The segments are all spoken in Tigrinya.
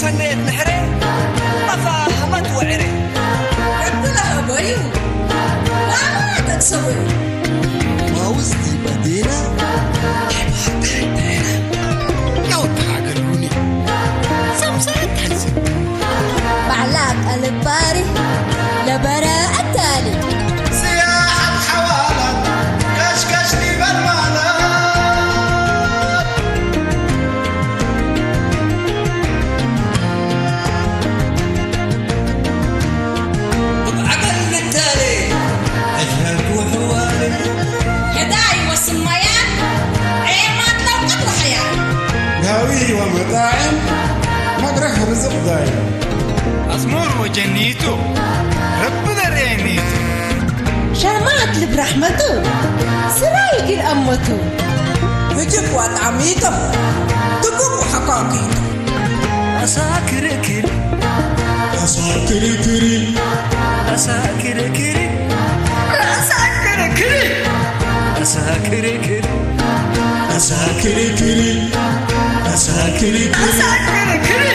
ከንደየት ምሕረ ኣፋ ሃማት ወዕረ ዕድል ኣህበዩ ማማ ተቅሰቡ ማውዝቲ በዲና ናውታ ሃገር ሁኒ ሰምሰረት ተሕዚ ባዕላ ቀልባሪ ለበረ ኣታሊ ስያሓት ሓዋላት ከሽከሽ ሊበል ማለት ብዓቀል ምታሌ እሽረቱ ሕዋል ሕዳይ ወስማያ ዔማት ለውቀት ወሕያ ናዊ ወመጣዕም መድረኽ ርዝቕ ዳይ ኣስሙር ወጀኒቱ ረቢ ደርእየኒቱ ሸማት ልብ ራሕመቱ ስራይ ግን ኣመቱ ብጅብ ዋጣሚቶም ድቡብ ሓኳኪ ኣሳ ክርክር ኣሳ ክርክር ኣሳ ክርክር ኣሳ ክርክር ኣሳ ክርክር ኣሳ ክርክር ኣሳ ክርክር ኣሳ ክርክር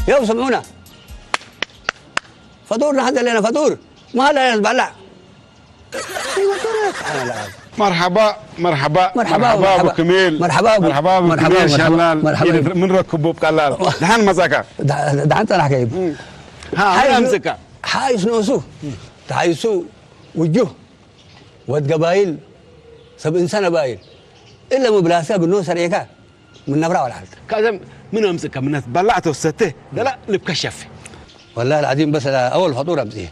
يوم سمعونا فطور نحن لنا فطور ما لا يزبع لا مرحبا مرحبا مرحبا مرحبا ابو كميل مرحبا ابو مرحبا ابو كميل شلال مرحبا من ركبو بقلال دحان مزاكا دحان طلع كيب ها هاي امسكا حايس نوسو تحايسو وجوه ወድ ገባይል ሰብ እንሰ ነባይል እለ ምብላስካ ግኖ ሰሪዕካ ምን ነብራ ወላ ሓልት ካብዘም ምን ኣምፅእካ ምነት በላዕ ተወሰተ ገላ ልብካ ሸፍ ወላ العظيم بس أول فطور أمزيه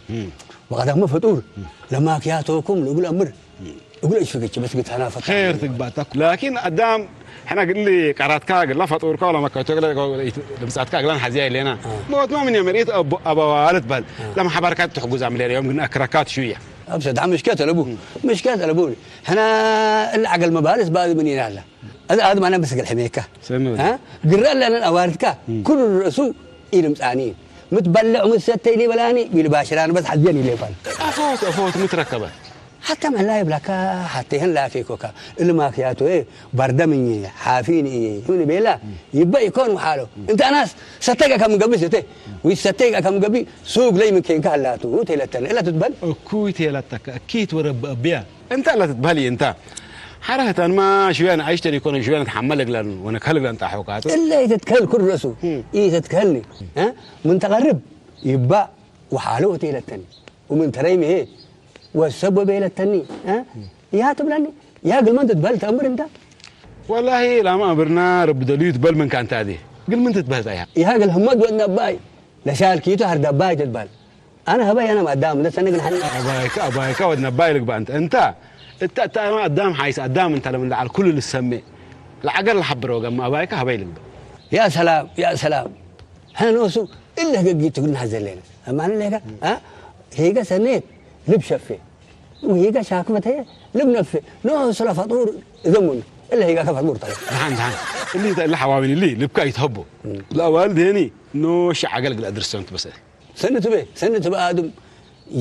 وقدم فطور لما كياتوكم لأقول أمر أقول إيش فيك بس قلت أنا فطور خير تقبعتك لكن أدام ሕና ግሊ ቀራትካ ግላ ፈጡርካ ወላ መካቶ ግላ ድምጻትካ ግላን ሓዚያ የለና ሞት ማ ምን የመርኢት ኣበዋለት በል ለማሕበርካ ትሕጉዝ ኣምሌር እዮም ግን ኣክረካት ሽያ ኣብሰ ዳ ምሽከ ተለቡ ምሽከ ተለቡ ሕና እላ ዓገል መባልስ ባዚ ምን ይላላ እዚ ኣዝ ማና በስገል ሕሜካ ግረ ኣለንን ኣዋርድካ ኩሉ ርእሱ ኢልምጻኒ ምትበልዕ ምሰተይ ሊበላኒ ቢልባሽራን በስ ሓዚየን ይሌፋል ኣፎት ኣፎት ምትረከበ ሓታ መላ ይብላካ ሓቴህን ላፌኮካ እልማክያቶ ባርደምኝ ሓፊን ይሁን ቤላ ይበ ይኮን ውሓሎ እንተ ኣናስ ሰተጋ ከም ገቢ ስተ ወይ ሰተጋ ከም ገቢ ሱግ ለይ ምኬንካ ኣላቱ ተይለተን እላ ትትበል እኩይ ተይለተካ እኪት ወረብ ኣብያ እንታ እላ ትትበል እየ እንታ ሓረ ህታንማ ሽውያን ኣይሽተን ይኮነ ሽውያን ትሓመል እግላን ወነ ከልግላን ጣሖካቶ እለ ይትትከል ኩል ረሱ ይትትከልኒ ምን ተቐርብ ይባእ ውሓሎ ተይለተን ومن تريمه والسبب إلى التنين ها يا تبلني يا قل ما انت تبهل تأمر انت والله لا ما أمرنا رب دليل تبل من كانت هذه قل من تتبهل يا يا قل همد ودنا باي لشال كيتو هر دباي تتبهل أنا هباي أنا ما دام ده سنة قل حني أبايك أبايك ودنا باي لك بانت أنت أنت أنت ما قدام حيس قدام أنت لمن دعال كل اللي سمي العقل الحبر وقام أبايك هباي لك يا سلام يا سلام هنوسو إلا قد جيت قلنا هذا الليلة أما أنا ليك ها ሄገ ሰኔት ልብ ሸፌ ሄገ ሻክመተ ልብ ነፌ ኖ ስለ ፈጡር እዘሙን እለ ሄጋ ከፈጡር ተለ ድሓን ድሓን እሊ እለ ሓዋዊን እሊ ልብካ ይትሀቦ ለዋልድ ሄኒ ኖ ሻ ዓገልግል ኣድርሰንት በሰ ሰንት በ ሰንት በ ኣድም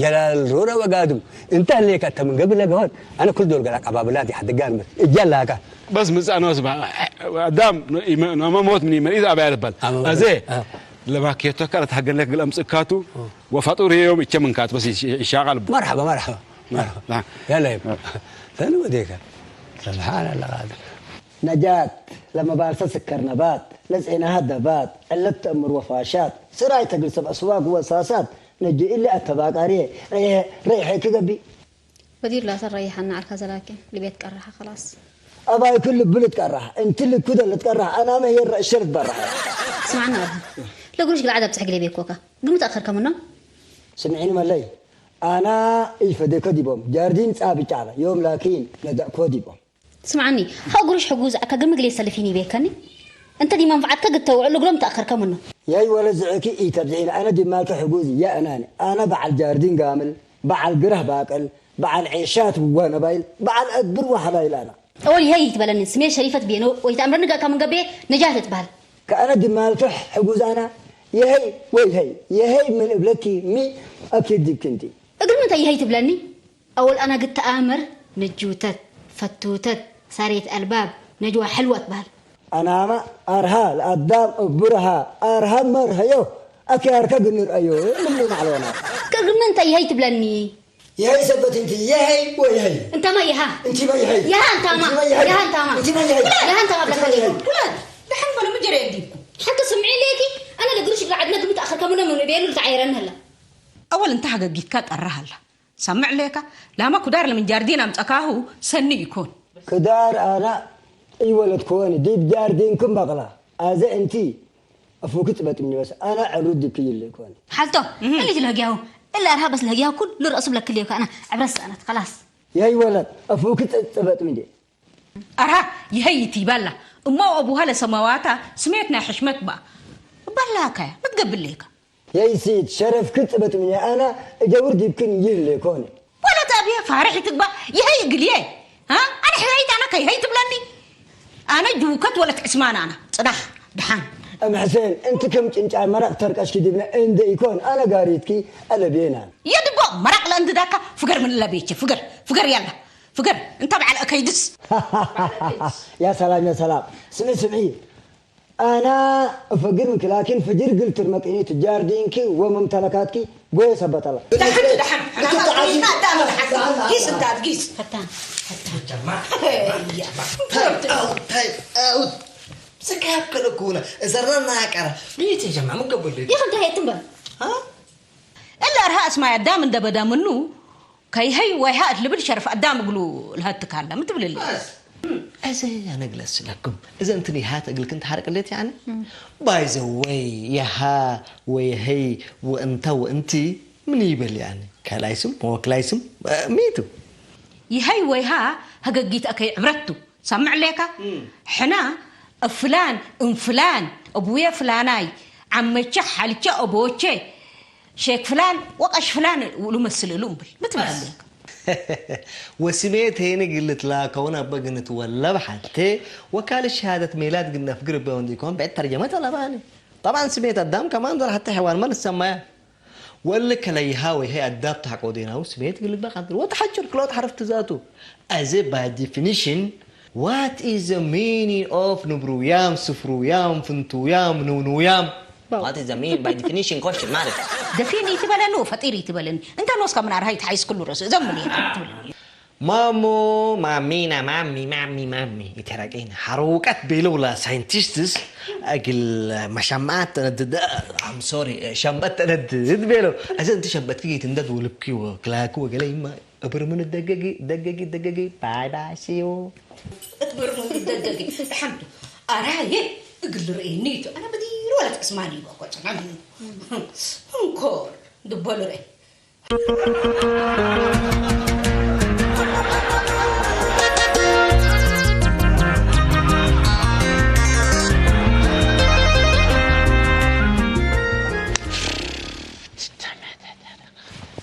ጀላል ሮረ ወጋድም እንተ ህሌካ ተምን ገብል ለገሆን ኣነ ኩል ዶል ገላ ቀባብላት ይሓደጋን በስ እጃ ላካ በስ ምጻ ኖስ ባ ኣዳም ኖማ ሞት ምን ይመን ኢዛ ኣባያ ልባል ኣዜ ለባኬቶካ ለትሃገለክ ግል ኣምጽእካቱ ወፋጡር እዮም እቸ ምንካት በስ ይሻቃል مرحبا مرحبا مرحبا يلا يا ثاني وديك سبحان الله هذا نجاة لما بارسة سكر نبات لزعينها دبات علت أمر وفاشات سراي تقل سبع سواق وساسات نجي إلي أتباقاري ريحي ريحي كذبي بدير لا سر ريحنا على الخزلاكي لبيت قرحة خلاص أباي كل بلد قرحة انت اللي كده اللي تقرحة أنا ما هي الرئيس اللي تبرحة ስማዕኒ ኣርሃ ለጉርሽ ግልዓዳ ብፅሕግለ ቤኮካ ግን ምትኣኸር ከምኖ ስምዒኒ መለይ ኣና ኢፈደ ከዲቦም ጃርዲን ፃ ብጫለ ዮም ላኪን ነዳእ ኮዲቦም ስማዕኒ ኸ ጉርሽ ሕጉዝ ኣካ ግን ምግሌ ሰልፊን ይቤከኒ እንተ ዲ መንፍዓትካ ግተውዕሉ እግሎም ተኣኸርከምኖ። ያይ ወለ ዝዕኪ ኢተብዝዒን ኣነ ድማልከ ሕጉዝ ያእናኒ ኣነ በዓል ጃርዲን ጋምል በዓል ግረህ ባቅል በዓል ዒሻት ወነባይል በዓል እብር ወሓባይል ኣና። እወል ይሀይ ትበለኒ ስሜ ሸሪፈት ቤኖ ወይ ተኣምረኒ ጋካ መንገቤ ነጃት ትበሃል። ከኣነ ድማልከ ሕጉዝ ኣና የሀይ ወይ ሀይ የሀይ ምን እብለኪ ሚ ኣኪድ ዲብኪ እንዲ። እግሪ ምንታይ ይሀይ ትብለኒ? ኣወል ኣና ግተኣምር ነጅውተት ፈትውተት ሳሬት ኣልባብ ነጅዋ ሕልዋ ትበሃል። ኣናማ ኣርሃ ለኣዳም እብርሃ ኣርሃ መርሀዮ ኣኪያርከ ግንርአዮ ምንድን ኣዕለወና። ከእግሪ ምንታይ ይሀይ ትብለኒ? የሀይ ሰበት እንቲ የሀይ ወይ ሀይ እንታማ ይሃ እንቲማ የሀይ ይሃ እንታማ እንቲ ማ የሀይ ይሃ እንታማ እንቲ ማ የሀይ ይሃ እንታማ እንቲ ማ ብለካ የሀይ ይሃ ኩለ ደሓን በሎ ምጀረ የዲብኩ ሓቂ ስምዒ ለኪ ኣነ ለግሩሽ ለዓድነ ግምት ኣኸርከምነ ምን ቤሉ ተዓይረን ህላ። ኣወል እንተ ሃገጊትካ ጠራህ ኣላ ሳምዕ ለካ ላማ ኩዳር ለምን ጃርዲን ኣምጸካሁ ሰኒ ይኮን። ክዳር ኣና ኢወለት ኮኒ ዲብ ጃርዲንኩም በቕላ ኣዘ እንቲ ኣፉኪ ጽበጥኒ በስ ኣና ዕብሩ ዲብኪ ይለ ኮኒ። ሓልቶ እሊ ለህጊያሁ እላ ኣርሃ በስ ለህጊያሁ ኩሉ ረእሱ ብለክልዮ ከኣና ዕብረት ሰኣነት ከላስ። የይ ወለት ኣፉኪ ጽበጥሚ ዲ። ኣርሃ ይሀይቲ ባላ እሞ ኣቡሃ ለሰማዋታ ስሜት ናይ ሕሽመት ባ ባላ ካያ ምትገብለካ። የይ ሲት ሸረፍኪ ጽበጥሚ ኣና እጀውር ዲብክን ይለ ኮኒ። ወለት ኣብየ ፋርሕ ይትግባ ይሀይ እግልየ አ ኣነ ሕያይት ኣነ ከይሀይ ትብለኒ ኣነ ጅውከት ወለት ዕስማን ኣና ጽናሕ ድሓን። እም ሕሴን እንቲ ከም ጭንጫ መረቕ ተርቀሽኪ ዲብነ እንደ ኢኮን ኣነ ጋሪትኪ ኣለብየና። የድቦ መረቕ ለእንድዳካ ፍገር ምን ለቤቸ ፍገር ፍገር ያላ ፍገር እንተ በዓል እከይድስ። ያ ሰላም ያ ሰላም ስሚ ስምዒ ኣና እፈግር ምክላኪን ፍጅር ግል ትርመቅኒ ትጃር ዲንኪ ወመምተለካትኪ ጎየ ሰበተላ። ደሓን ደሓን ጊስ እንዳት ጊስ ፈታን ፈታን ያ ስጋብ ከለኩነ እዘራና ቀረ ይት ጀማ ምን ገበሉ ይኸ እንታይ የትንበል እለ ኣርሃ እስማይ ኣዳም እንደበዳ ምኑ ከይሀይ ወይሃ እት ልብል ሸርፍ ኣዳም እግሉ ልሀትክ ሀለ ምትብልል። እዚ ኣነግለስ ለኩም እዚ እንትን ይሃት እግልክን ተሓርቅለት ያኒ ባይዘወይ የሃ ወይሀይ ወእንተ ወእንቲ ምን ይበል ያኒ ካልኣይ ስም መወክላይ ስም ሚቱ ይሀይ ወይሃ ሀገጊት ኣከይ ዕብረቱ ሳምዕ ሌካ ሕና እፍላን እንፍላን እብውየ ፍላናይ ዓመቸ ሓልቸ ኦቦወቸ ሼክ ፍላን ወቀሽ ፍላን ውሉ መስል እሉ እምብል ምትበሃል ሌካ። ወስሜት ሄኒ ግልት ላከውን አበ ግንት ወለብ ሐቴ ወካል ሸሃደት ሜላት ግነፍ ግርበ ወንዲኮን ቤት ተርጀመ ጠለባኒ። طبعا ስሜት አዳም ከማን ዶር ሐቴ ሐዋን መን ሰማያ ወል ከለይሃ ወይሄ አዳብ ታቆዴናው ስሜት ግልበ ቃንትር ወተሐጭር ክሎት ሐርፍት ዛቱ as a by definition what is the meaning of ንብሩያም ስፍሩያም ፍንቱያም ንውንውያም What is the mean by definition question ማለት ደፊን ይትበለኒ ፈጢር ይትበለኒ እንተ ኖስካ ምን ኣርሃይ ተሓይስ ክሉ ረሱ እዞም ምን ይትብል ማሞ ማሚና ማሚ ማሚ ማሚ ይተራቀይና ሓረውቀት ቤለውላ ሳይንቲስትስ እግል መሻማት ተነድድ I'm sorry ሸምበት ተነድድ ቤለው እዚ እንት ሸምበት ክጊት እንደት ውልብኪ ወክላኩ ወገለ ይማ እብር ምን ደገጊ ደገጊ ደገጊ ባይ ባይ ሲዩ እብር ምን ደገጊ ሓምዱ ኣራየ እግል ርእየኒ እዩ ኣነ በዲሩ ወላ ትቅስማኒ እዩ እኮ ጨናሚ እንኮር ድቦ ልርእ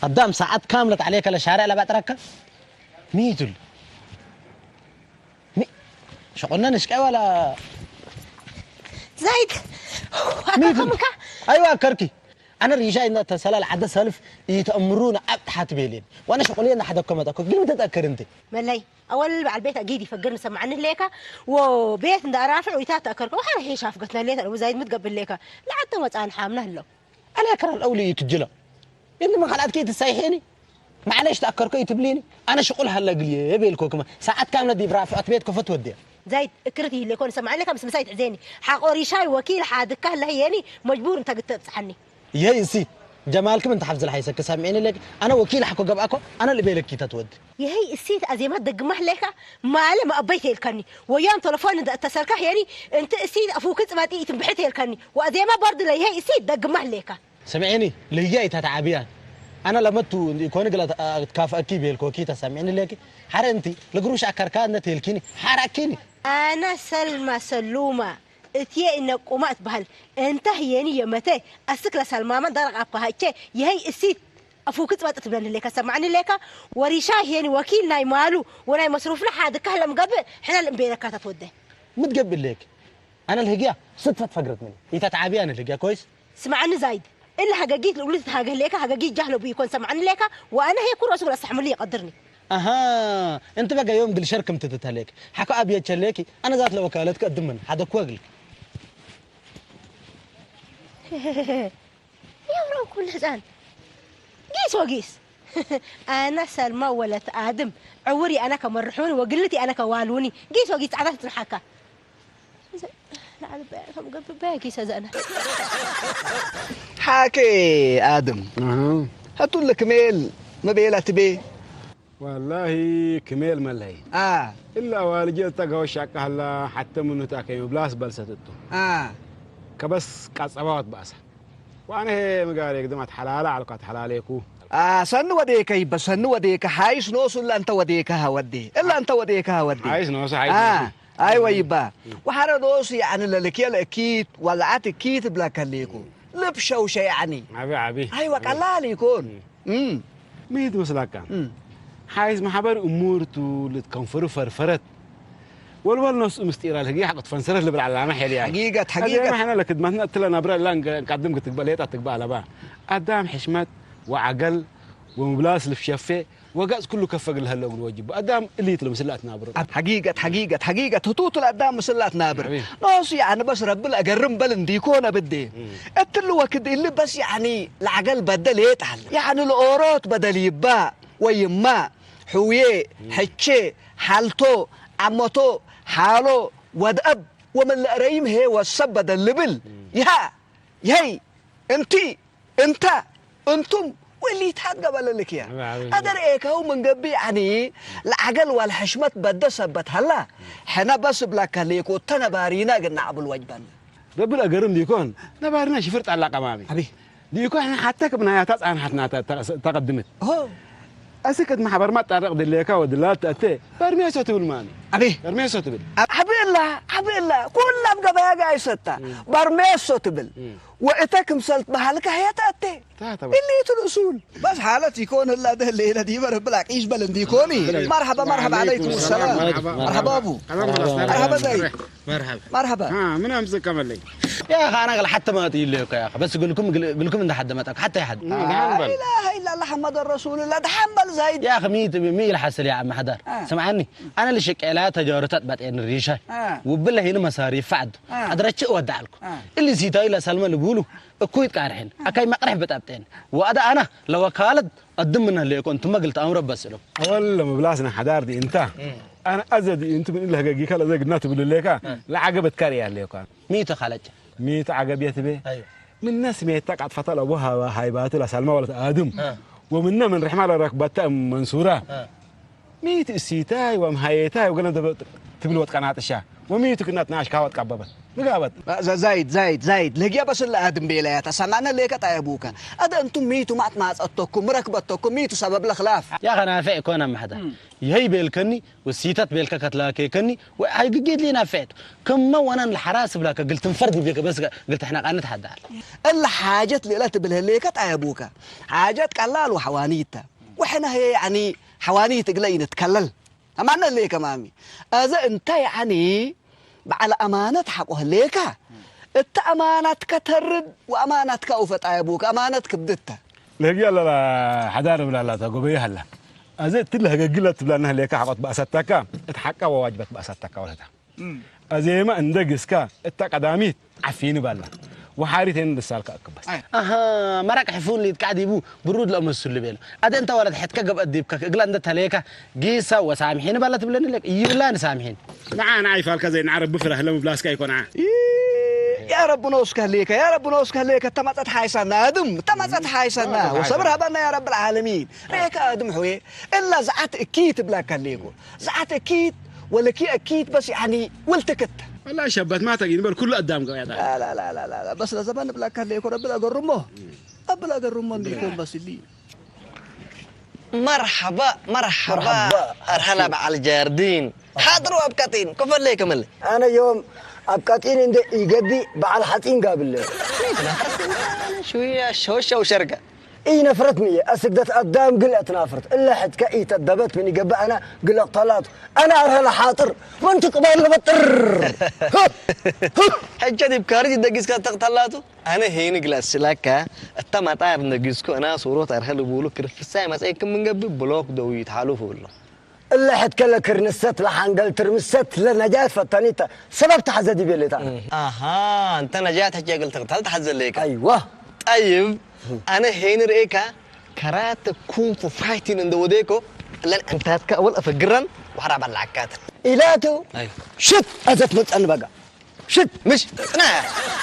قدام ساعات كاملة عليك الشارع لا بعترك ميتل شقلنا نشكي ولا زايد أكرمك أيوة أكركي ኣነ ሪሻይ እንዳተሰላል ሓደ ሰልፍ ይተእምሩና ኣብ ትሓት ቤልን ዋነ ሸቁልየ እንዳሓደኮ መጠኩ ግን ምተጠክር እንት መለይ ኣወል በዓል ቤት ኣጊድ ይፈግር ንሰማዕኒ ህለየካ ወ ቤት እንዳ ኣራፍዕ ወይታት ተኣከርከ ወሓረ ሒሽ ኣፍገትና ሌት ኣረቡ ዛይድ ምትገብር ሌካ ለዓተ መጻን ሓምና ህለው ኣነ ክራል ኣውሊ ይትጅሎ እንት መኻልኣት ከይ ትሳይሄኒ ማዕለሽ ተኣከርኮ ይትብሊኒ ኣነ ሽቁል ሃለ ግልየ ቤልኮ ክማ ሰዓት ካምነ ዲብ ራፍዖት ቤት ኮፈት ወድያ ዛይድ እክርት ይህሌኮ ንሰማዕኒ ለካ ምስ ምሳይ ትዕዜኒ ሓቆ ሪሻይ ወኪል ሓድካ ለህየኒ መጅቡር እንተ ግተብጽሓኒ ይሄ እሲ ጀማልክም እንተ ሓፍዝል ሓይሰክ ሰምዒኒ ለክ ኣነ ወኪል ሓኮ ገብኣኮ ኣነ ልቤለኪ ተትወድ ይሄ እሲ ኣዜማ ደግማህ ለካ ማለ ማእበይ ተልከኒ ወያም ተለፎን እንተ እተሰልካ የኒ እንት እሲ ኣፉክ ጽባጢ ይትንብሕት የልከኒ ወኣዜማ በርድ ለይሄ እሲ ደግማህ ለካ ስምዒኒ ልያ ኢታ ተዓብያ ኣነ ለመቱ እንዲ ኮኒ ግላ ትካፍአኪ ቤልኮኪ ተሰምዒኒ ለኪ ሓረ እንቲ ልግሩሽ ኣከርካ እነ ተልኪኒ ሓራኪኒ ኣነ ሰልማ ሰሉማ እትዬ እነ ቁማ እትበሃል እንተ ህየኒ የመተ ኣስክ ለሳልማማ ደረቅ ኣብ ካሃቼ የህይ እሲት ኣፉክ ጽበጥ ትብለኒ ሌካ ሰማዕኒ ሌካ ወሪሻ ሄኒ ወኪል ናይ ማሉ ወናይ መስሩፍና ሓድካ ለምገብእ ሕነ ልእምቤለካ ተትወደ ምትገብእ ሌክ ኣነ ልህግያ ስትፈት ፈግረት ምን ኢታ ተዓብያ ኣነ ልህግያ ኮይስ ስማዕኒ ዛይድ እለ ሃገጊት ልኡሉ ትትሃገህ ሌካ ሃገጊት ጃህሎ ብይኮን ሰማዕኒ ሌካ ወኣነ ሄኩ ረሱ ብለስተሕምሉ ይቀድርኒ ኣሃ እንት በገ ዮም ግል ሸርክ ምትትተሌክ ሓኮ ኣብየቸሌኪ ኣነ ዛት ለወካለት ከእድምን ሓደኩ እግልክ የብረው ኩሉ ህፃን ጊስ ወጊስ ኣነ ሰልማ ወለት ኣድም ዕውር ኣነ ከመርሑኒ ወግልት ኣነ ከዋልውኒ ጊስ ወጊስ ፃዕዳ ትፅንሓካ ላዕሊ በያ ከም ገብር በያ ጊሰ ዘእነ ሓኬ ኣድም ኣሃ ሀቱለ ክሜል መቤላ ትቤ ዋላሂ ክሜል መለይ አ እላ ዋልጀ ተጋወሻ ካህላ ሓተ ምኑታ ከይም ብላስ በልሰት እቱ አ ከበስ ቃጸባዋት ባእሳ ዋነ ምጋሬ ግድም ኣትሓላላ ኣልኳ ኣትሓላለየኩ አ ሰኒ ወዴከ ይበ ሰኒ ወዴከ ሓይስ ኖሱላ እንተ ወዴከ ሃወዴ እላ እንተ ወዴከ ሃወዴ ሓይስ ኖሱ ሓይስ አ ኖሱ ኣይወ ይባ ወሓረ ኖሱ ያዕኒ ለልክየ ለእኪት ወላዓት እኪት ብላ ከሌኩ ልብ ሸውሸ ያዕኒ ዓቢ ዓቢ ኣይወ ቀላል ይኩን ምይት መስላካ ሓይስ ማሕበር እሙርቱ ልትከንፈሩ ፈርፈረት ወልወል ነፍሱ ምስጢራ ልህጊ ሓቅ ትፈንሰረት ልብል ዓላማ ሐልያ ሓጊገት ሓጊገት ኣዜማ ሕነ ለክድማትና እትለ ናብራ እላ ቀድም ክትግበእ ሌጣ ትግበእ ኣለባ ኣዳም ሕሽመት ወዓገል ወምብላስ ልፍሸፌ ወጋጽ ኩሉ ከፈግል ሀለ እግሉ ወጅቡ ኣዳም እሊት ለምስላት ናብሩ ሓጊገት ሓጊገት ሓጊገት ህቱቱ ለአዳም ምስላት ናብር ኖሱ ያዕኒ በስ ረቢ ለአገርም በል እንዲኮነ ብዴ እትሉ ወክድ እሊ በስ ያዕኒ ለዓገል በደ ሌጣል ያዕኒ ለኦሮት በደል ይባ ወይማ፣ ሕውዬ፣ ሕቼ፣ ሓልቶ፣ ዓመቶ፣ ሓሎ፣ ወድአብ ወመለእረይም ሄ ወሰብ በደል ልብል፣ ይሃ፣ ይሀይ፣ እንቲ፣ እንታ፣ እንቱም፣ ወሊታት ገበለልክያ። አደር ኤከው ምን ገብእ ያኒ ለዐገል ወልሐሽመት በደ ሰበት ሀላ፣ ሕነ በስ እብለከ ሌኮ እተ ነባሪነ እግል ነዐብል ወጅበነ። ረብል አገርም ዲኮን ነባርና ሽፍር ጣላ ቀማሚ። አቢ። ዲኮ ሕነ ሓተክ ብናያታ ጻንሓትና ተቀድምት። ሆ። አስክ እት ማሕበር ማጣረቅ ድሌካ ወድላል ተአቴ በርሜሶ ትብል ማሚ። አቢ። በርሜሶ ትብል። አቢ እላ አቢ እላ ኩላም ገበያ ጋይሰታ በርሜሶ ትብል ወእተ ክምሰልት በሃልካ ህየ ተአቴ። እሊቱ ልእሱል በስ ሓለት ይኮን ህላ ደህለ ኢለ ዲበ ረብል አቂሽ በል እንዲኮኒ መርሐባ መርሐባ ዓለይኩም ሰላም መርሐባ አቡ መርሐባ ዘይድ መርሐባ መርሐባ ምን አምጽእ ቀመለይ ያ ኻና ገል ሓተ ማጥ ይለካ ያ በስ ግልኩም ግልኩም እንደ ሓደ ማጣ ሓተ ይሓድ لا إله إلا الله محمد رسول الله دحمل زايد يا أخي ميت مي الحسل يا عم حدار سمعني أنا اللي شك لا تجارتات بعدين ريشة وبالله هنا مصاريف فعد أدرتش ودعلكم اللي زيتاي لا سلمى لبولو እኩይት ቃርሕን ኣካይ መቅርሕ በጣብጤን ወኣዳ ኣና ለወካለት ኣድምና ለየኮ እንቱመ ግልት ኣምሮ በስሎ ኣወል ለመብላስና ሓዳር ዲ እንታ ኣነ ኣዘ ዲ እንቱ ምን ኢለ ህገጊካ ለዘ ግና ትብል ለካ ለዓገበት ካር እያ ለካ ሚተ ካለጨ ሚተ ዓገብ የትቤ ምን ነስ ሜታ ቃጥፋታ ለቦ ሃይባቱ ለሳልማ ወለት ኣድም ወምነ ምን ርሕማ ለረክበታ መንሱራ ሚት እሲታይ ወምሃየታይ ወገለ ትብል ወትቀናጥሻ ወሚቱ ክናት ናሽ ካወት ቀበበት ምጋበት ዛይድ ዛይድ ዛይድ ለጊያ በስለ አድም ቤለያ ተሰማነ ሌከ ጣየቡከ አደ እንቱም ሚቱ ማት ማጸቶኩም ረክበቶኩም ሚቱ ሰበብ ለክላፍ ያኸ ናፈዕ ኮነ ማሕዳ ይሀይ ቤልከኒ ወሲተት ቤልከ ከትላከከኒ ወይ ሃይ ግጌት ሌና ፈዕቱ ከመ ወናን ለሐራስ ብላከ ግልትን ፈርድ ቤከ በስ ግልት ሕናቃነት ሐዳል እለ ሓጀት ልእለ ትብል ህሌከ ጣየቡከ ሓጀት ቀላል ወሐዋኒተ وإحنا هي يعني حوانيت قلي نتكلل أمانة ليك مامي أذا أنت يعني بعلى أمانة حق ليك أنت أمانتك ترد وأمانتك أوفت أبوك أمانتك بدتها لهجي الله حدار ولا لا تقوبي هلا أذا تل هجي قلت بلا نهليك حقت بأستك اتحقق وواجبك بأستك ولا أزيما عندك إسكا أنت قدامي ዓፊኒ ባላ ወሓሪት የን ድሳልካ እክበስ ኣሃ መራቅ ሕፉን ሊት ቃዕዲቡ ብሩድ ለመስሉ ቤለ ኣደ እንተ ወለት ሕትከ ገብአት ዲብካ እግላ እንደ ተለየካ ጊሳ ወሳምሒን ባላ ትብለኒ ለክ ይብላን ሳምሒን ንዓ ንዓ ይፋልካ ዘይ ንዓ ረቢ ፍራህ ለምብላስካ ይኮን ዓ يا رب نوسك ليك يا رب نوسك ليك تمطت حايسنا ادم تمطت حايسنا وصبر هبنا يا رب العالمين ريك ادم حوي الا زعت اكيد بلاك ليكو زعت اكيد ولكي اكيد بس يعني ولتكت والله شبت ما تقين بل كل قدام قاعد لا لا لا لا لا بس لزمان بلا كان ليكو رب لا قرمه قبل قرمه بيكون بس اللي مرحبا مرحبا ارهلا بعل جاردين حاضروا ابكتين كفل ليك ملي انا يوم ኣብ ቀጢን እንደ ይገቢ በዓል ሓፂን ጋብለ شوية شوشة وشرقة إي نفرت مية أسقدت أدام قل أتنافرت إلا حد كأيت الدبت من يقبع أنا قل أقتلات أنا أرها لحاطر من تقبل لبطر ሕጂ ዲብ ካርጅ ደጊስካ ተቕተላቱ ኣነ ሄኒ ግላስ ስላካ እታ ማጣር ነጊስኩ እና ሱሮት ኣርሀ ልብሉ ክርፍሳይ መፀይክም ምንገብር ብሎክ ደው ይትሓሉፉ ብሎ اللي حد كلا كرنست لحنقل ترمست لنجاة فتانيتا سبب تحزدي بيلتا ኣሃ እንተ ነጃት ሕጂ ግል ተቕተል ተሓዘለይካ أيوة ጠይብ ኣነ ሄኒ ርእካ ከራተ ኩንፉ ፋይቲን እንደ ወደኮ ለን ዕንታትካ ወል ኣፈግረን ዋሕራ በላዓካትን إلاتو أيوة شت أزت متأن بقى شت مش نا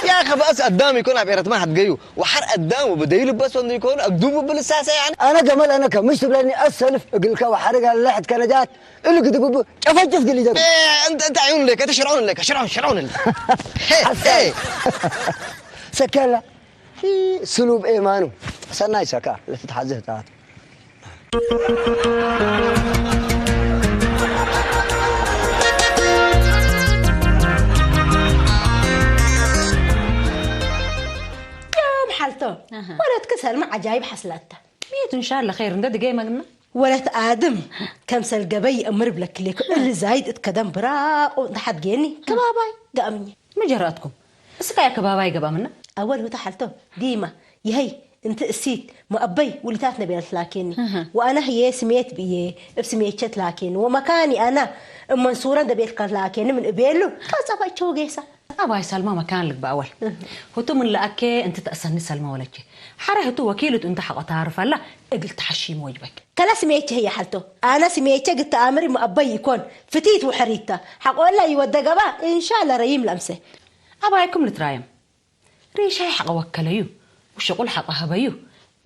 يا اخي بس قدام يكون عبيرة ما حد جيو وحر قدام وبديل بس وانه يكون اقدوب بالساسة يعني أنا جمال أنا كمشت بلاني أسلف أقول لك وحرق على لحد كنجات اللي قد ببو شفت شفت اللي جاب إيه انت انت عيون لك انت شرعون لك شرعون شرعون لك هي هي سكلا في سلوب إيمانه سناي سكا لفتحة زهتات يا محلتو ولد كسر مع عجايب حصلته ميت إن شاء الله خير ندد جاي مجمع ولد آدم كم سل جبي أمر بلك ليك اللي زايد اتكدم براق وتحت جيني كباباي قامني ما جرأتكم بس كايا كباباي قبا منا أول هو تحلتو ديما يهي انت اسيت ما أبي ولتات نبيل تلاكيني وأنا هي سميت بيه بسميت شت لاكين ومكاني أنا منصورا دبيت كلاكين من أبيلو كذا بيتشو جيسا ኣባይ ሰልማ መካን ልግባ ኣወል ሁቱ ምን ለኣኬ እንት ተእሰኒ ሰልማ ወለቼ ሓረ ህቱ ወኪልቱ እንተ ሓቆ ታርፍ ኣላ እግል ተሓሺም ወጅበክ كلا سميتش هي حالته أنا سميتش قلت أمري مأبي يكون فتيت وحريته حقول لا يودى قبا إن شاء الله ريم لمسه ኣባይኩም ልትራየም ሪሻይ ሓቐ ወከለዩ ወሸቑል ሓቐ ሃበዩ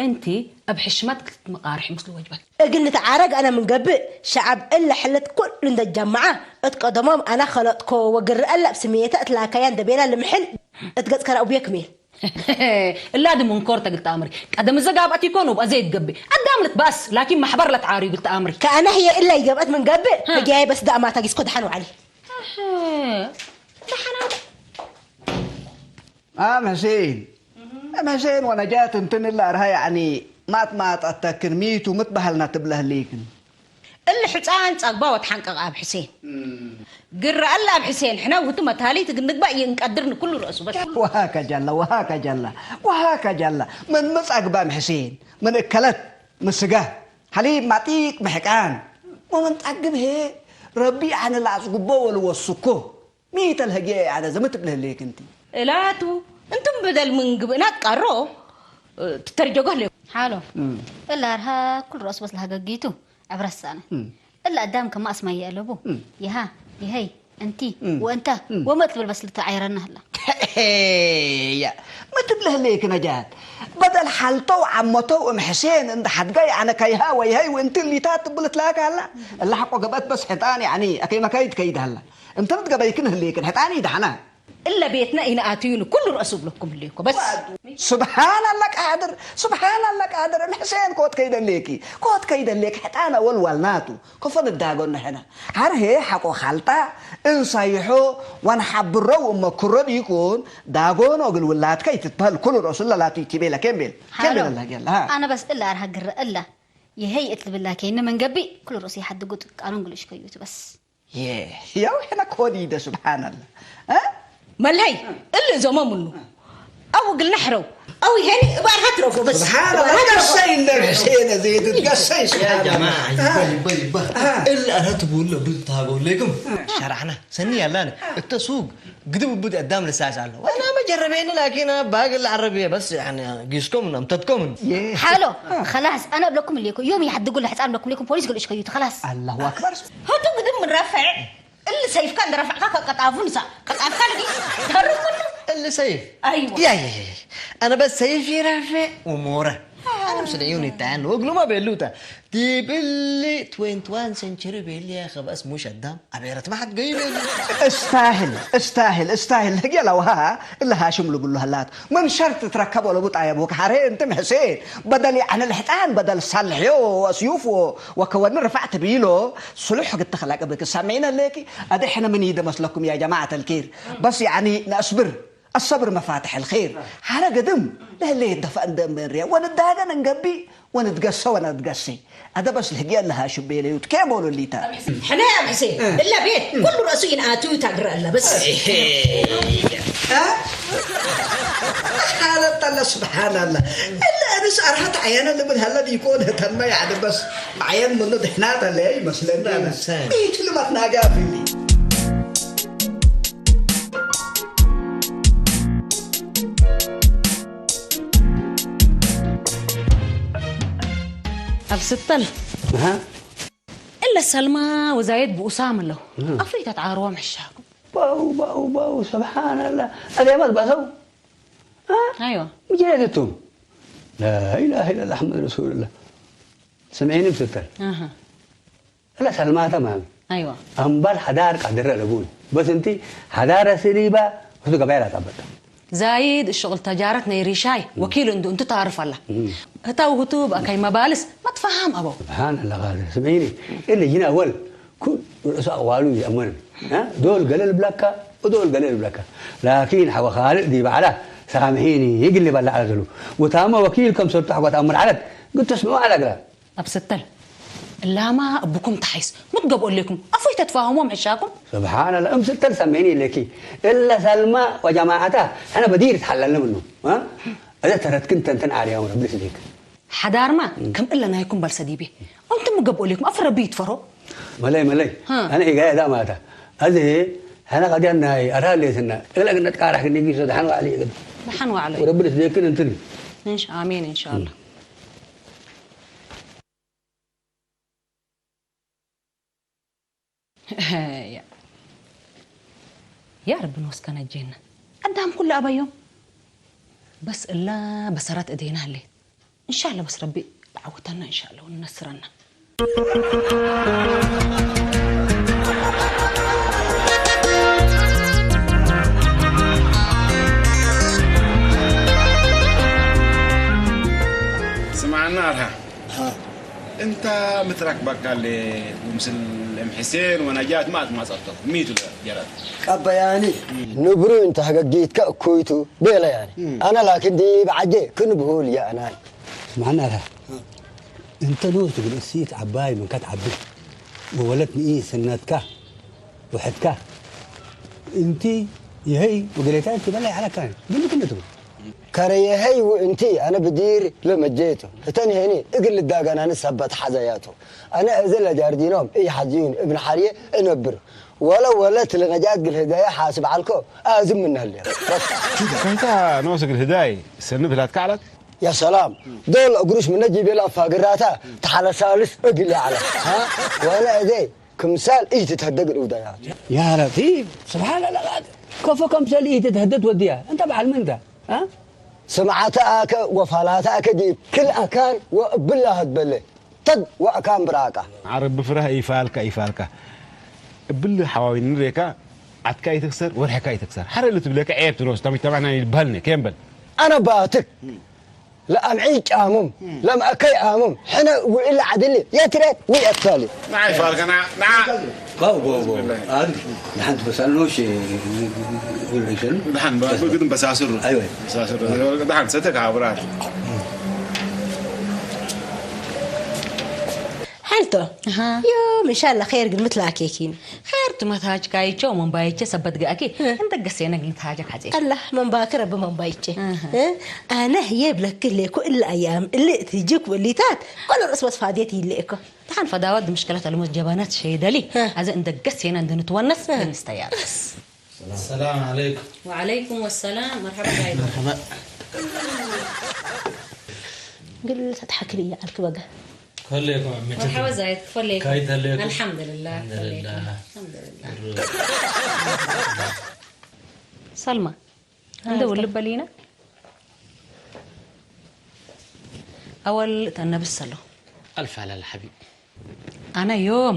እንቲ ኣብ ሕሽማት ክልት መቓርሕ ምስሉ ወጅበክ እግል ንተዓረግ ኣነ ምን ገብእ ሸዓብ እለ ሕለት ኩሉ እንደ ጀማዓ እት ቀደሞም ኣነ ኸለጥኮ ወግርአ ለብ ስሜተ እት ላካያ እንደ ቤላ ልምሕል እት ገጽ ከራኡ ብየክ ሜል እላ ዲ ሙንኮር ተግል ተኣምሪ ቀደም ዘጋብኣት ይኮኑ በዘይ ትገብእ ኣዳም ልትባስ ላኪን ማሕበር ለትዓርዩ ግል ተኣምሪ ከኣነ ህየ እለ ይገብአት ምን ገብእ ህጊያይ በስ ዳእማታ ጊስኮ ደሓን ወዓሊ ኣም ሕሴን ኣም ሕሴን ወነጃት እንትን እላ ኣርሃ ያዕኒ ማት ማት ኣተክን ሚቱ ምትበሃልና ትብለህልይክን እሊ ሕፃን ጸግባ ወትሓንቀቕ ኣብ ሕሴን ግረ ኣላ ኣብ ሕሴን ሕነ ውቱ መታሊት ግንግባእ ይንቀድር ንኩሉ ርእሱ በስ ወሃከ ጀላ ወሃከ ጀላ ወሃከ ጀላ ምን ምጸግባም ሕሴን ምን እከለት ምስጋ ሓሊብ ማጢቅ ምሕቃን ወምን ጸግብ ሄ ረቢ ኣነ ላጽግቦ ወልወስኮ ሚተል ህጌ ኣነ ዘመት ብለህሌክ እንቲ እላቱ እንቱም በደል ምን ግብእና ቃሮ ትተርጀጎ ህሌ ሓሎ እላ ኣርሃ ኩል ረእሱ በስ ለሃገጊቱ ዕብረሳነ እላ ኣዳም ከማ ኣስማየ ኣለቡ ይሃ ይሀይ እንቲ ወእንተ ወመጥ ትብል በስ ልትዓይረና ህላ ያ መትብለህሌክ ነጃት በደል ሓልተው ዓመተው እም ሕሴን እንደ ሓድጋይ ኣነ ከይሃ ወይሀይ ወእንቲ ሊታት ትብል ትላካ ኣላ እላ ሓቆ ገበት በስ ሕጣን ያኒ ኣከይ መካይድ ከይድ ሃላ እንተ ምትገበይክን ህልይክን ሕጣን ይድሓና እለ ቤትና ኢንኣትዩን ኩሉ ረእሱ ብለኩም ህልይኮ በስ ስብሓን ኣላ ቃድር ስብሓን ኣላ ቃድር እም ሕሴን ኮት ከይደሌኪ ኮት ከይደሌክ ሕጣን ኣወልዋል ናቱ ከፎ ንዳጎ ንሕና ሓርሄ ሓቆ ኻልጣ እንሳይሖ ዋንሓብረው እሞ ክሮ ዲኩን ዳጎን ኦግል ውላድከ ይትትበህል ኩሉ ረእሱ ለላቱ ይቲቤለ ኬምቤል ኬምቤል ኣላ ጌላ ኣነ በስ እላ ኣርሃ ግረ እላ ይሀይ እትልብላ ከይነ መንገቢ ኩሉ ረእሱ ይሓድጉ ጥቃኑን ግልሽ ከዩት በስ ያው ሕነ ኮዲደ ስብሓንላ መለይ እል እዞሞ ምኑ ኣው ግልና ሕረው ኣው ይሄኒ እባርሃ ትረፎ በስ ገሰይ እንደርሕሴነ ዘይትትገሰይ እል ኣረ ትብሉ ብትሃገው ለይኩም ሸራሕና ሰኒ ያላነ እተ ሱቅ ግድብ ቡድ ኣዳም ልሳስ ኣሎ ዋና መጀረቤኒ ላኪን ባግ العربية بس يعني ጊስኩም ኣምተትኩም ሓሎ خلاص ኣነ እብለኩም እልኩ ዮም ይሓድጉ ለሕፃን እብለኩም እልኩም ፖሊስ ግልሽ ከዩት خلاص ኣላሁ ኣክበር ሆቱ ግድም ምን ረፍዕ እል ሰይፍካ እንደ ረፍዕካ ከቀጣፉ ንሳ ቀጣፍካ ልዲ ተርሙሉ እል ሰይፍ ኣይዋ ያ ያ ያ ኣነ በስ ሰይፍ ይረፍዕ ወሞረ أنا مش دعيوني التعال وقلوا ما بيلوتا. تبلي توينتي وان سنتشري بيلي يا خبأس مش الدم. أبيرت ما حد قيل. استاهل، استاهل، استاهل. هجي لو ها، إلا هاشم لو قلوا هلات. من شرط تركب ولا بطايا بوك حري أنت محسين. بدل يعني الحيطان، بدل صلحيو وسيوفو وكون رفعت بيلو. صلح قد تخلق بك سامعين ليكي. أدي إحنا من يد مسلكم يا جماعة الكير. بس يعني نصبر. الصبر مفاتح الخير. حرق دم. لا ليه دفع دم الريا. ونتداغن نقبي. ونتقصى ونتقصي. هذا بس الهجي الله شو بيلي وتكيبولو اللي تا. ሕነ ኣብ ሕሴ እላ ቤት ኩሉ ርእሱ ይንኣቱ ታግረ ኣላ በስ ሓለት ኣላ ስብሓን ኣላ። እላ እብስ ኣርሃት ዓየነ ልብል ሃለ ዲኮን ህተማ ያዕደ በስ ዓየን ምኑ ድሕናት ኣለ ይመስለና ኣላ። ኢንሳን። ኢት ልማት ናጋ ፊሊ ኣብ ስተል እሃ። እለ ሰልማ ወዛየት ብኡሳም ኣለዉ። እህ። ኣፍሪታ ተዓርቦም ሕሻኩም። ባው፣ ባው፣ ባው፣ ስብሓንላ። ኣልያማት ባሰው? እ? ኣይዋ። ምጅራይትቱም። ላኢላሃ ኢላላ ኣሕመድ ረሱሉላ። ስምዒኒ ብትተል። ኣሃ። እለ ሰልማተ ማሚ። ኣይዋ። ኣምባል ሓዳር ቃድረ ለቡን። በስ እንቲ ሓዳረ ስሊባ፣ እሱ ገባይ ላጣበጠ። ዛይድ እሽቕል ተጃረት ናይ ሪሻይ ወኪል እንዱ እንቱ ታርፍ ኣላ። እም። እታ ውህቱ ብኣካይ መባልስ መትፈሃም ኣበው። ስብሓን ኣላ ቃድር። ስምዒኒ፣ እለ ጅና ወል ኩል ርእሱ ኣቕዋሉ ይኣመን። እ? ዶል ገለ ልብለካ፣ ዶል ገለ ልብለካ። ላኪን ሓወ ካልእ ዲ ባዕላ ሳምሒኒ ይግሊ ባላ ዓለ ዘሉ። ወታማ ወኪል ከም ሰርቱ ሓጓት ኣምር ዓለት ግትስምዑ ዓለ ግራ። ኣብ ስተል እላማ እብኩም ተሓይስ ምትገብኦ ኣለኩም ኣፎይ ተትፋህሞም ሕሻኩም። ስብሓን ኣላ እም ስተል ሳምሒኒ ኢለኪ። እለ ሰልማ ወጀማዓታ ሕነ በዲር ተሓለልነ ምኑ። እ? እዘ ተረትክን ተንተን ዓርያው ረብስ ዲክ። ሓዳርማ ከም እለ ናይኩም በል ሰዲቤ። ኣንቱም ምገብኦ ሌኩም ኣፍ ረቢ ይትፈሮ። መለይ መለይ ሃ። ኣነ ኢጋየ ዳ ማታ ኣዚ ሐና ቀዲያን ናይ ኣርሃ ሌትና እለ ግነት ቃራሕ ክንዲጊ ሰ ደሓን ዋዕሊ ይግድ። ደሓን ዋዕሎ እዩ። ረቢ ልስደክን እንትን። እንሽ ኣሜን እንሻላ። ያ ያ ረቢ ንወስከ ነጀና ኣዳም ኩሉ ኣበዮም። በስ እላ በሰራት እዴና ኣለ። እንሻላ በስ ረቢ ተዓውተና እንሻላ ወንነስረና። ስምዓና ኣርሃ። እንታ ምትራክ ባካሌ ወምስል እም ሕሴን ወነጃት ማት ማጸርቶ ሚቱ ጀራት ቀበያኒ ንብሩ እንተ ሀገጊትከ እኩይቱ ቤለያኒ ኣነ ላኪን ዲ ብዓጀ ክንብሁል ያእናን። ስምዓና ኣርሃ። እንተ ኖ ትብል እሲት ዓባይ መንካ ትዓቢ ወወለት ንኢ ስነትካ ውሕድካ እንቲ ይሀይ ወገሌታ እንቲ በላይ ዓለካ ግን ክልቱ ከረየሀይ ውእንቲ ኣነ ብዲር ለመጀየቱ እተን ይሄኒ እግል ልዳጋናኒ ሰበት ሓዘያቱ ኣነ እዝ ለጃርዲኖም እይ ሓዚዩን እብን ሓርየ እነብር ወለ ወለት ለነጃት ግል ህዳየ ሓስብ ዓልኮ ኣዝም ምነህል ከንታ ኖስ ግል ህዳይ ሰንብ ህላት ካዕላት يا سلام دول قروش من نجيب يلا فاقراتا تحلى سالس اقل على ها وانا اذي كمثال ايش تتهدق الودايات يا لطيف سبحان الله كفو كمثال ايش تتهدد وديها انت بعلم انت ها سمعتك وفالاتك دي كل اكان وبالله هتبلي ተግ ወእካን ብራቃ። ዓርቢ ፍረህ ኢፋልካ ኢፋልካ እብል ሓዋዊ ንሬካ ዓትካ ይትክሰር ወርሕካ ይትክሰር ሓረ ልትብለካ ዔብ ትሮስ ታሚተማሕና ይልበልኒ ኬምበል ኣነ ባትክ ለኣምዒ ጫሙም ለማእከይ ኣሙም ሕነ ውዒል ዓድሊ የትሬት ውየትካሊ ንዓ ይፋልካ ንዓ ንዓ ባው ባው ባው ኣሪ ንሓንቲ በሳልኖሽ ይሰሉ ድሓን ባብ ግን በሳስሩ ኣይወ በሳስሩ ድሓን ሰተካ ብራር ሓልቶ ዮም እንሻላ ኸይር ግን ምትላኬኪን ኸይር ትመታጅ ካይቸው መንባይቼ ሰበት ጋእኪ እንደ ገሴነ ግን ታጀ ካዜ ኣላ መንባክ ረብ መንባይቼ ኣነ የብለክ ሌኩ እለ ኣያም እለ ትጅክ ወሊታት ኮነ ርእስ መስፋዴት ይለእኮ ታን ፈዳወት ምሽከለት ኣልሞት ጀባነት ሸይደሊ ኣዘ እንደ ገሴነ እንደ ንትወነስ ግን ስተያርስ السلام عليكم. وعليكم السلام مرحبا زايد. مرحبا. قل تضحك لي على الكبقة. كلكم مرحبا زايد كفليكم. كايت هليكم. الحمد لله. الحمد لله. الحمد لله. سلمى. عندو اللبة لينا؟ ኣወል ተነብስ ኣሎ። ኣልፍ ኣላል ሓቢብ። ኣነ ዮም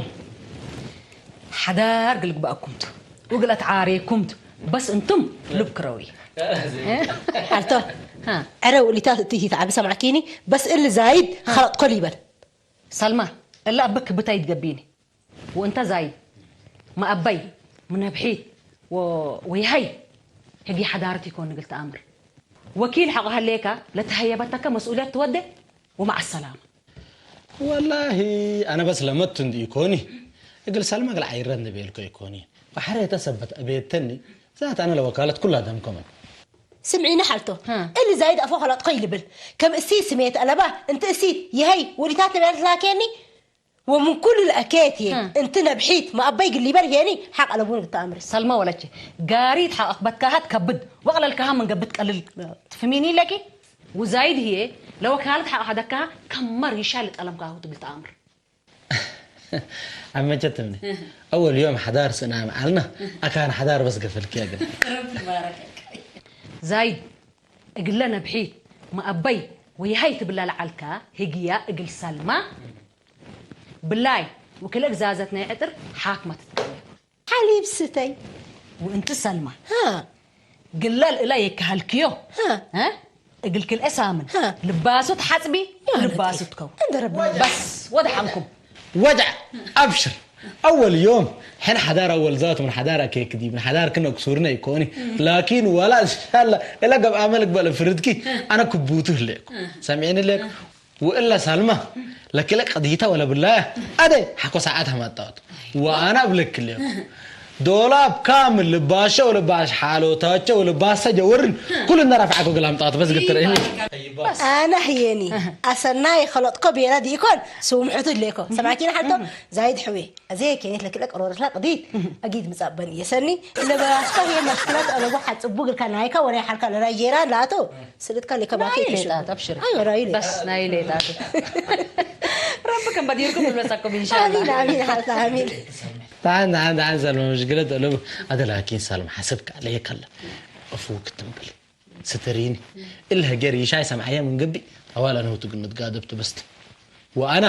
ሓዳር ግልግባእኩምቱ፣ ውግለት ዓሬኩምቱ፣ በስ እንቱም ልብ ክረዊ። ሓልቶ፣ ዕረ ውሊታት እቲ ሂት ዓቢ ሰማዕኪኒ፣ በስ እል ዛይድ ኸለጥ ኮል ይበል። ሰልማ፣ እላ ኣበክ ብታይ ትገቢኒ? ወእንተ ዛይድ፣ መኣበይ፣ ምነብሒት፣ ወ-፣ ወይሃይ፣ ህጊ ሓዳርት ይኮን ንግል ተኣምር። ወኪል ሓቆ ሃለየካ፣ ለተሃየበተከ መስኡልያት ትወደ፣ ወመዓ ሰላማ። ወላሂ፣ ኣነ በስ ለመቱ እንዲ ኢኮኒ፣ እግል ሰልማ እግል ዓይረት ንቤልኮ ኢኮኒ። ወሐሬተ ሰበት ኣቤተኒ፣ ዛት ኣነ ለወካለት ኩላ ደምኮመን። ስምዒኒ ሓልቶ፣ ሃ። እሊ ዛይድ ኣፎ ኸላጥኮ ይልብል። ከም እሲ ስሜት ኣለባ፣ እንት እሲ ይሀይ ወሊታት ንቤል ትላኬኒ፣ ወምን ኩሉ ለኣኬት እየ። ሃ። እንት ነብሒት፣ መኣበይ ግሊበር ሄኒ፣ ሓቅ ኣለቡን ግተኣምሪ። ሰልማ ወለቼ፣ ጋሪት ሓቕ ኣኽበትካሃት ከብድ፣ ወቕለልካሃ ምን ገብት ቀልል። ትፍሚኒ ለኪ? ውዛይድ ህዬ፣ ለወካለት ሓቕ ሓደካሃ፣ ከመር ይሻል ጠለምካሁ ትብል ተኣምር። ኣመቸትምኒ። ኣወል ዮም ሓዳር ስእና መዓልና፣ ኣካን ሓዳር በስ ገፈልክያ ግን። ረቢ ይባረከክ። ዛይድ፣ እግለ ነብሒ፣ መኣበይ፣ ወይሃይ ትብላ ለዓልካ፣ ህግያ እግል ሰልማ፣ ብላይ፣ ወክልእ ግዛዘት ናይ ዕጥር ሓክማ ትትቀበል። ሓሊብ ስተይ። ወእንቲ ሰልማ። ሃ። ግለል እላ የካሃልክዮ። ሃ። ሃ? እግል ክልኤ ሳምን። ሃ። ልባሱ ትሓጽቢ፣ ያ ልባሱ ረቢ። ትከው። እንደ ረቢ። በስ፣ ወደ ሓንኩም። ወድዕ፣ ኣብሽር። ኣወል ዮም፣ ሕን ሓዳር ኣወል ዛት ምን ሓዳር ኣኬክ ዲብ፣ ምን ሓዳር ክነ ክሱርነ ይኮኒ። ላኪን ዋላ እንሻላ፣ እላ ገብ ኣመልክ በለ ፍርድኪ፣ ኣነ ክቡቱ ህሌኩ። ሰሚዕኒ ሌኩ? ወእላ ሳልማ፣ ለክለ ቀዲታ ወለ ብላያ፣ ኣደ፣ ሓኮ ሰዓት ሃማጣወት። ወኣና እብለክ ሌኩ። ዶላብ ካምል ልባሸ ወልባሽ ሓሎታቸ ወልባሰ ጀወርን፣ ኩሉ እናራፍዓኮ ግል ሃምጣወት በስ ግትረእኒ። ኣነ ህየኒ፣ ኣሰናይ ኸለጥኮ ቤላ ዲኢኮን፣ ስውምሑቱ ሌኮ። ሰማዕኪን ሓልቶ፣ ዛይድ ሕዌ። ኣዜ ኬኔት ለክለ ቀሮረትላ ቅዲት፣ ኣጊድ ምጻበን እየሰኒ። ለበራስካ ህየ መሽክላት ኣለቡ ሓጽቡ ግልካ ናይካ ወራይ ሓልካ ለራይ ጌራ ላቶ። ስልትካ ለከባቲ ናይ ይከሽፍ። ሌጣት፣ ኣብሽር። ኣይ፣ ወራይ ሌጣት። በስ ናይ ሌጣት። ረቢ ከም በዲርኩም ይልበሰኩም፣ ኢንሻላህ። ኣሚን፣ ኣሚን፣ ሓልታ፣ ኣሚን። ደሓን፣ ደሓን፣ ደሓን፣ ሰልማ፣ ምሽግለት ኣለቡ። ኣደ ላኪን ሰልማ፣ ሓሰብካ ኣለየ ከላ። እፉ ክትንብል። ስትሪኒ። እልህ ገር ይሻይ ሰምዓየ ምን ግቢ። ኣዋላ ነውቱ ግምት ጋደብ ትበስት። ወኣና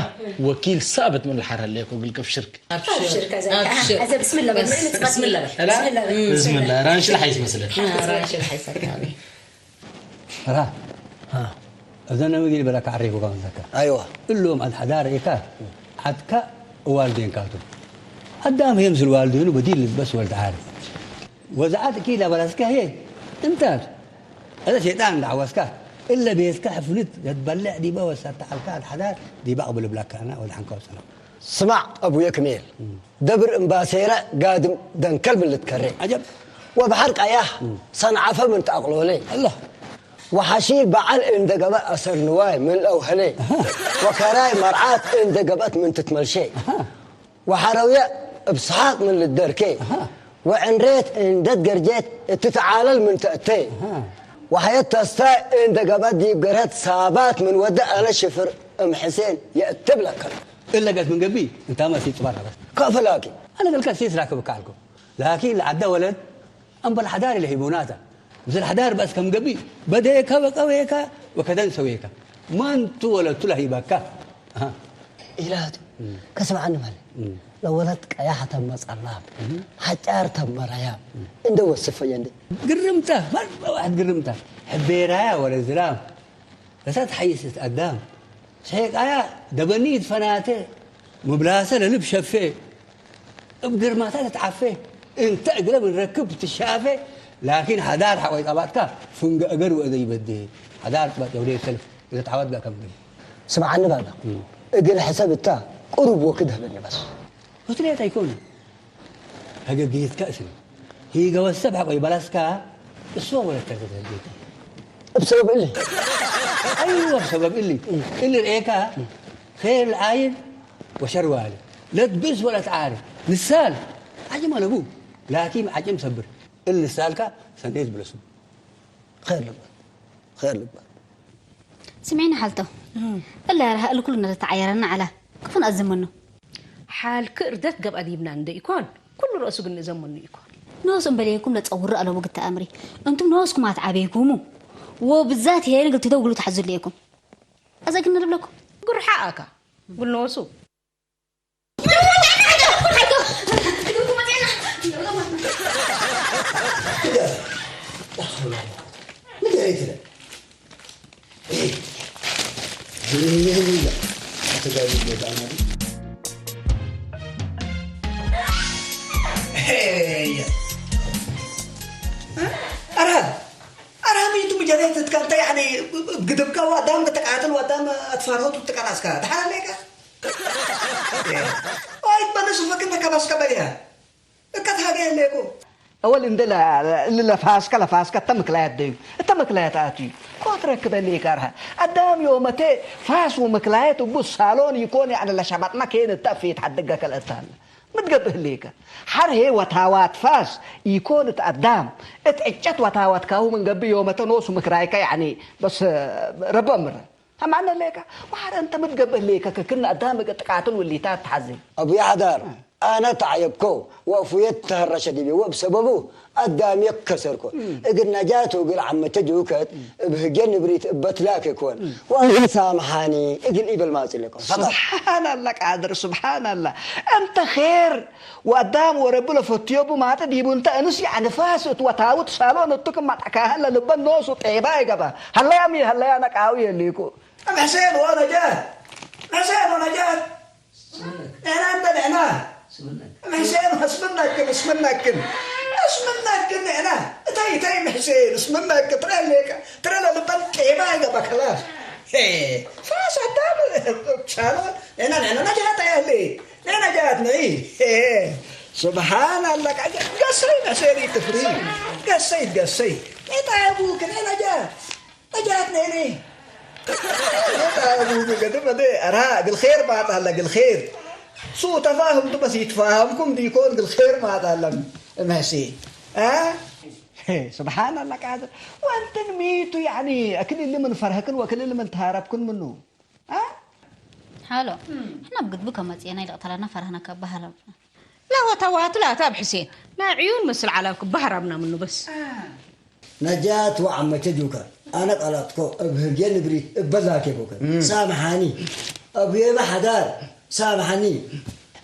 ወኪል ሳብት ምን ልሓር ኣለየኮ ግልቀፍ ሽርክ። ኣብሽር፣ ኣብሽር፣ ከዛ። ኣብሽር። ኣዘ ብስምላህ በል፣ በስ፣ ምንም ጽፈት ብስምላህ የለን። በል። ብስምላህ በል። ብስምላህ። ራንሽ ልሓይስ መስለት። ራንሽ ልሓይስ ኣካባቢ። ራ። ሃ። እዘን ነብጊ ዝበለካ ዓሪፉ ካብ ዘካ። ኣይዋ። እሎም ኣድ ሓዳር ኢካ፣ ዓድካ እዋልዴን ካቱ። ኣዳም ሄም ስል ዋልዴኑ በዲል በስ ወልድ ዓሪ። ወዛዓት እኪ ላበላስካ ሄ። እንታት። እለ ሸይጣን ዳዕወስካ። እለ ቤስካ ሕፍንት ዘትበልዕ ዲበ ወሳተ ዓልካ ኣድ ሓዳር ዲበ ቅብል ብላካ ኣና ወድሓንካ ወሰላም። ስማዕ ኣቡየ ክሜል፣ ደብር እምባሴረ ጋድም ደንከል ምን ልትከሬ። ዓጀብ። ወብሓር ቀያሕ ሰንዓፈ ምን ተኣቅሎሌ። ኣላ። ወሓሺር በዓል እንደ ገበእ ኣሰር ንዋይ ምን ለውሀሌ። ኣሃ። ወከራይ መርዓት እንደ ገበእት ምን ትትመልሼ። ኣሃ። ወሓረውየ እብ ሰሓቅ ምን ልደርኬ። ኣሃ። ወዕንሬት እንደ ትገርጄት እትተዓለል ምን ተእቴ። ኣሃ። ወሐየት ተስታይ እንደ ገበእት ዲብ ገርሀት ሳባት ምን ወደ ኣነ ሽፍር እም ሕሴን የእትብ ለከ። እለ ገጽ ምን ገቢ እንታመ ሲጽባር ሀበስ። ከፍላኪ። ኣነ ገልካ ሲስ ራክብካ ኣልኩ። ላኪን ለዐደ ወለድ እምበል ሐዳር ለሂቡናታ። ምስል ሐዳር በእስ ከም ገቢ በዴከ ወቀዌከ ወከደን ሰዌከ። ማንቱ ወለቱ ለሂበካ። ኣሃ። ኢላቱ። እም። ከስምዓኒ ማለት። እም። ለወለት ቀያሕ ተመ ጸላም። እም። ሐጫር ተመ ረያም። እም። እንደ ወስፈየ እንደ። ግርምታ፣ ማን በዋሕድ ግርምታ። ሕቤራያ ወለ ዝላም። እሳት ሐይስት ኣዳም። ሸቃያ ደበኒት ፈናተ፣ ምብላሰ ለልብ ሸፌ፣ እብ ግርማታ ተትዓፌ፣ እንተ እግለ ምን ረክብ ትሻፌ፣ ላኪን ሐዳር ሐቆይ ቀባትካ ፍንገ እገር ወእዘ ይበዴ፣ ሐዳር ጥባጥ የውዴ ሰልፍ እዘ ተዓወት ጋር ከም ግን። ስምዓኒ ባባ፣ እም። እግል ሕሰብ እታ ቅሩብ ወክድ ህበኒ በስ። ሆትሌት ኣይኮነ። ሀገግየትካ እስል። ሂገወ ሰብ ሐቆ ይበላስካ፣ እሱ ወለተ ተዘገይታ። እብ ሰበብ እሊ። አይወ፣ እብ ሰበብ እሊ። እሊ ርኤካ፣ ኸይር ለአይን ወሸር ዋሊ። ለትብስ ወለትዓሪ። ንሳል፣ ዓጅም አለቡ። ላኪን ዓጅም ሰብር። እል ንሳልካ ሰንዴት ብለሱ። ኸይር ልግበር። ኸይር ልግበር። ስምዒኒ ሓልቶ። እም። እላ ርሃ እሊ ኩሉ ነተተዓየረና ዓላ። ክፉን ኣዝመኖ። ሓልክ እርደት ገብኣ ዲብና እንደ ኢኮን፣ ኩሉ ርእሱ ግን ንእዘመኑ ኢኮን። ንኡስ እምበሌኩም ለጸውር ኣለቡ ግተ ኣምሪ። እንቱም ንኡስኩም ኣትዓቤኩሙ። ወብዛት ሄን ግልቲተው ግሉ ተሓዙ ሌኩም። እዛ ግን ንብለኩም። ጉርሓ ኣካ። ጉልነወሱ። ኣራ ኣራ ሚቱ ምጀሬት ትካንተ ያኒ ግድብካ ዋዳም ተቃተል ዋዳም ኣትፋርሆት ተቃላስካ ተሓላለካ። ኣይትበለሱ ፈክን ተካባስካ በሊያ። እካ ተሃገ የለኩ። أول إن دلا إلا فاسكا لفاسكا تمكلايات ديو. تمكلايات آتي. كوترك بلي كارها. الدام يوم تي فاس ومكلايات وبوس صالون يكون يعني لشبط ما كين التأفيت حد دقك الأتان. متقبه ليك. حر هي وتاوات فاس يكون تقدام. اتعجت وتاوات كاهو من قبي يوم تنوس مكرايكا يعني. بس ربا مرة. ኣማነ ሌካ ዋሓረ እንተ ምትገብእ ሌካ ከክና ኣዳም ጥቃትን ውሊታት ትሓዚ። ኣቡየ ሓዳር ኣነ ተዓየብኮ ወእፉየት ተሀረሸ ዲቤ ወብሰበቡ ኣዳም የከሰርኮ እግል ነጃት ወእግል ዓመተ ጅውከት እብ ህጌ ንብሪት እበትላክ ኮን ወእንተ ሳምሓኒ እግል ኢበል ማጽለኮ። ፈቀጥ። سبحان الله قادر سبحان الله። እንተ ኼር ወኣዳም ወረቢ ለፈትዮ ብማጠ ዲቡ እንተ እንስ ያዕንፋስ እት ወታውት ሳሎን እቱ ክማጣ ካህን ለልበን ኖሱ ጤባ ይገባ። ሀለያሚ ሀለያ ነቃዊ የሊኩ። أم حسين وأنا جاد. أم حسين وأنا جاد. اسمنك. أنا أنت هنا. اسمنك. أم حسين اسمنك اسمنك اسمنك هنا. تاي تاي أم حسين اسمنك ترى لك ترى لك بطل كيما يا خلاص. هي فاس الدم شالو. أنا أنا نجات يا أهلي. أنا نجات معي. هي سبحان الله. قصي قصي تفري. قصي قصي. أنت أبوك أنا نجات. ነጃት ነይኒ። ገደ መደ፣ ኣራ፣ እግል ኼር ማጣላ፣ እግል ኼር። ሱ ተፋህምቱ በስ ይትፋሃምኩም ዲኮን እግል ኼር ማጣላ። እመሲ። አ? ስብሓን ኣላ ቃድር። ወንትን ሚቱ፣ ያኒ፣ እክል እሊ ምን ፈርህክን ወእክል እሊ ምን ተሃረብክን ምኑ። አ? ሃሎ። ሕና ብግድቡ ከመጽኤና ኢልቕተላና ፈራህና ካብ ባህረብና። لا وتوات لا تاب حسين. لا عيون مثل على كبهر أبنا منه بس. ነጃት ወዓመቸ ጁከ፣ ኣነ ቀላጥኮ እብ ህግየ ንብሪት እበላኬ ኮከ። እም። ሳምሓኒ። ኣቡየመ ሓዳር ሳምሓኒ።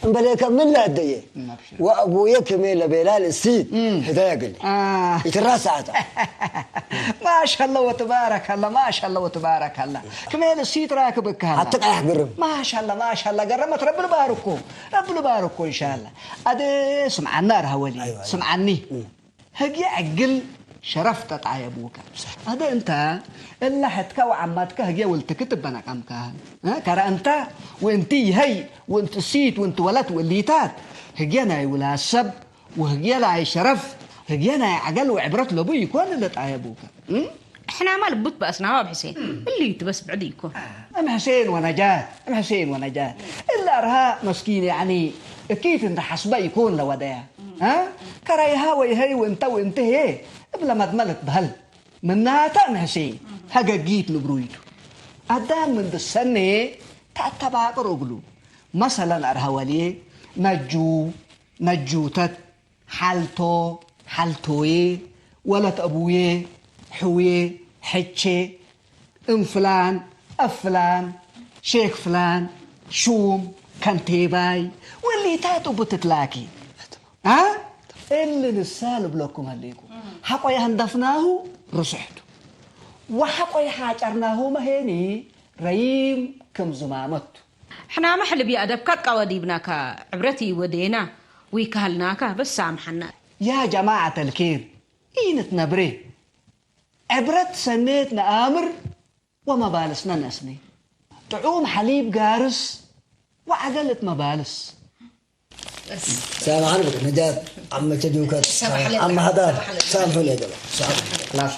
እምበሌከ ምን ለህደየ? እም፣ ኣብሽር። ወአቡየ ክሜ ለቤላ ልእሲት እም። ህደየ ግል። አ። ይትራስ ሰዓታ። ማሻአላ ወተባረካላ፣ ማሻአላ ወተባረካላ። ክሜ ልእሲት ራክብ እካላ። ሓቲ ቀያሕ ግርም። ማሻአላ፣ ማሻአላ። ገረመት ረቢ ልባርኮ፣ ረቢ ልባርኮ ኢንሻአላ። ኣደ ስምዓና ርሃወሊ፣ ኣይዋ፣ ኣይዋ። ስምዓኒ። እም። ህግየ ዕግል ሸረፍ ተጣየቡከ። ኣደ እንተ እላ ሕትካ ወዓማትከ ህግየ ውልትክት እበነቀምከ። እ፣ ከረ እንተ ወእንቲ ይሀይ ወእንቲ ሲት ወእንቲ ወለት ወሊታት ህግየ ናይ ውላድ ሰብ ወህግየ ናይ ሸረፍ ህግየ ናይ ዐገል ወዕብረት ለቡ ይኮን ለጣየቡከ። እም? ሕናማ ልቡት በአስናማ ብሕሴን እም። እሊ ትበስ ብዕድ ይኮን። እም ሕሴን ወነጃት፣ እም ሕሴን ወነጃት። እላ ኣርሃ መስኪን ያዕኒ እኪት እንተ ሐስበ ይኮን ለወደያ። እ? ከራይሃ ወይሀይ ወእንተ ወእንተ ህዬ እብ ለመድመ ልትበህል። ምናተ እም ሕሴን ሀገጊት ንብሩይቱ። አዳም ምን ድሰኔ ተአተባቅር እግሉ። መሰለን አርሀ ወልዬ፣ ነጁ፣ ነጁተት፣ ሐልቶ፣ ሐልቶዬ፣ ወለት አቡዬ፣ ሕውዬ፣ ሕቼ፣ እም ፍላን፣ አብ ፍላን፣ ሼክ ፍላን፣ ሹም፣ ከንቴባይ፣ ወሊታት እቡ ትትላኪ። አ? እሊ ንሳ ልብለኩም ሀሌኩ። ሐቆይ አንደፍናሁ ርሱሕቱ። ወሐቆይ ሐጨርናሁ መሄኒ ረይም ክም ዝማመቱ። ሕናመ ሕልብ ይአደብካ ቀወዲብናካ ዕብረት ይወዴና ወይካህልናካ በስ ሳምሐና። يا جماعة الخير ኢንትነብሬ ዕብረት ሰኔት ነአምር ወመባልስነ ነስኔ ጥዑም ሐሊብ ጋርስ ወዐገል እት መባልስ። ሳምሐን ብክ ነጃት ዓመቸ ዲውከት ሰብሐ ለለ፣ ዓመ ሐዳር ሰብሐ ለለ። ሳምሑን የገለ ሰብሐ ለለ።